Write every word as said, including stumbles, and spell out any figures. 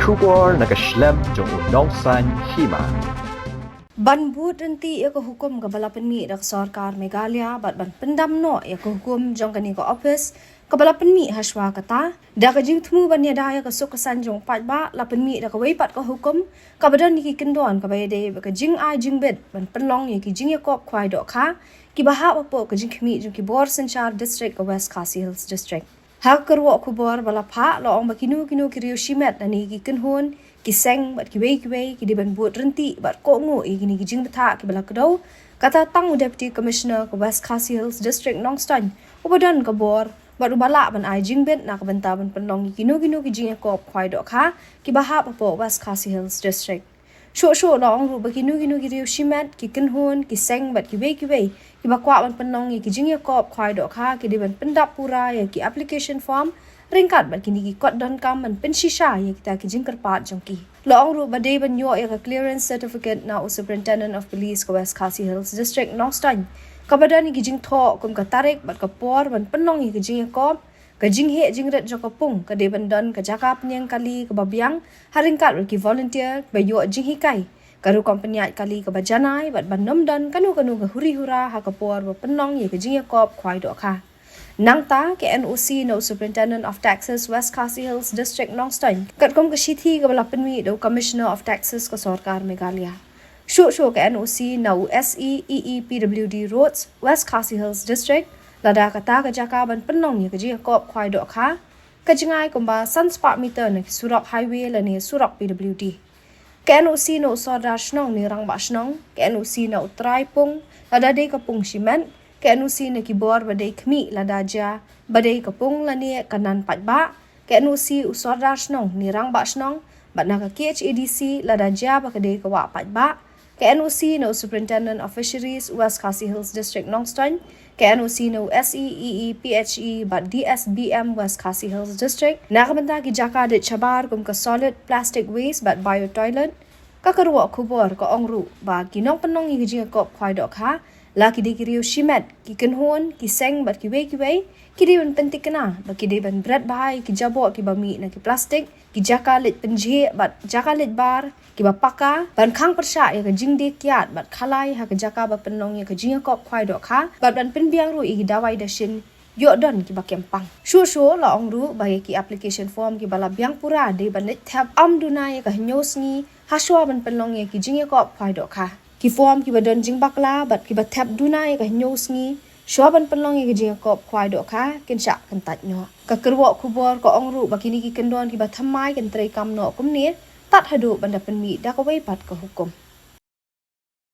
Khubor na ka shlem jong u nongsan hima. Ban bud ryntih ïa ka hukum kaba la pynmih da ka sorkar Meghalaya bad ban pyndam noh ïa ka hukum jong kane ka ophis kaba la pynmih hashwa kata, da ka jingthmu ban ïada ïa ka suk ka saiñ jong u paidbah, la pynmih da kawei pat ka hukum kaba don ïa ki kyndon kaba ïadei bad ka jingai jingbit ban pynlong ïa ki jingïakop khwai dohkha kiba hap hapoh ka jingkhmih jong ki bor synshar district ka West Khasi Hills District. Ha ka kyrwoh khubor ba la phah, la ong ba kino kino ki riew shimet lane ki kynhun, ki seng bad kiwei kiwei ki dei ban bud ryntih bad kohnguh ïa kine ki jingbthah kiba la kdew. Kata tang u Deputy Commissioner ka West Khasi Hills District Nongstoiñ uba don ka bor bad uba lah ban ai jingbit na ka bynta ban pynlong ïa kino kino ki jingïakop khwai dohkha kiba hap hapoh West Khasi Hills District. Shuh shuh la ong ruh ba kino kino ki riew shimet, ki kynhun, ki seng bad kiwei kiwei kiba kwah ban pynlong ïa ki jingïakop khwai dohkha ki dei ban pyndap pura ïa ki application form ryngkat bad kine ki kot donkam ban pynshisha ïa kita ki jingkyrpad jong ki. La ong ruh ba dei ban ïoh ïa ka clearance certificate na u Superintendent of Police ka West Khasi Hills District Nongstoiñ kaba don ïa ki jingthoh kum ka tarik bad ka por ban pynlong ïa ki jingïakop. Ka jingheh jingrit jong ka pung ka dei ban don ka jaka pynïeng kali kaba biang ha ryngkat bad ki volunteer ba ïoh jinghikai, ka rukom pynïaid kali kaba janai bad ban ym don kano kano ka huri hura ha ka por ba pynlong ïa ka jingïakop khwai dohkha. Nangta ka N O C na u Superintendent of Taxes West Khasi Hills District Nongstoiñ katkum ka shithi kaba la pynmih da u Commissioner of Taxes ka sorkar Meghalaya. Shuh shuh ka N O C na u S E E E P W D Roads West Khasi Hills District, lada kata ka jaka ban pynlong ïa ka jingïakop khwai dohkha ka jngai kumba san spah meter na ki surok highway lane surok P W D. Ka N O C na u Sordar Shnong ne Rangbah Shnong, ka N O C na u Trai Pung lada dei ka pung shimet, ka N O C na ki bor ba dei khmih lada jia ba dei ka pung lane ka nan paidbah, ka N O C u Sordar Shnong ne Rangbah Shnong bad na ka K H A D C lada jia ba ka dei ka wah paidbah, ka N O C na u Superintendent of Fisheries West Khasi Hills District Nongstoiñ, ka N O C na u S E E E P H E bad D S B M West Khasi Hills District na ka bynta ki jaka dei shabar kum ka solid plastic waste bad bio toilet. Ka kyrwoh khubor ka ong ruh ba ki nongpynlong ïa ki jingïakop khwai dohkha, la ki dei ki riew shimet, ki kynhun, ki seng bad kiwei kiwei, ki dei ban pyntikna ba ki dei ban bret bha ïa ki jaboh kiba mih na ki plastik, ki jaka leit pynjhieh bad jaka leit bar kiba paka, ban khang pyrshah ïa ka jingdie kiad bad khalai ha ka jaka ba pynlong ïa ka jingïakop khwai dohkha bad ban pynbiang ruh ïa ki dawai dashin ïoh don kiba kem pang. Shuh shuh la ong ruh ba ïa ki application form kiba la biang pura dei ban leit thep ym duna ïa ka hynñiew sngi hashwa ban pynlong ïa ki jingïakop khwai dohkha. Ki form kiba don jingbakla bad kiba thep duna ïa ka hynñiew sngi shwa ban pynlong ïa ki jingïakop khwai dohkha kin shah kyntait noh. Ka kyrwoh khubor ka ong ruh ba kine ki kyndon kiba thymmai kin treikam noh kumne tad haduh ban da pynmih da kawei pat ka hukum.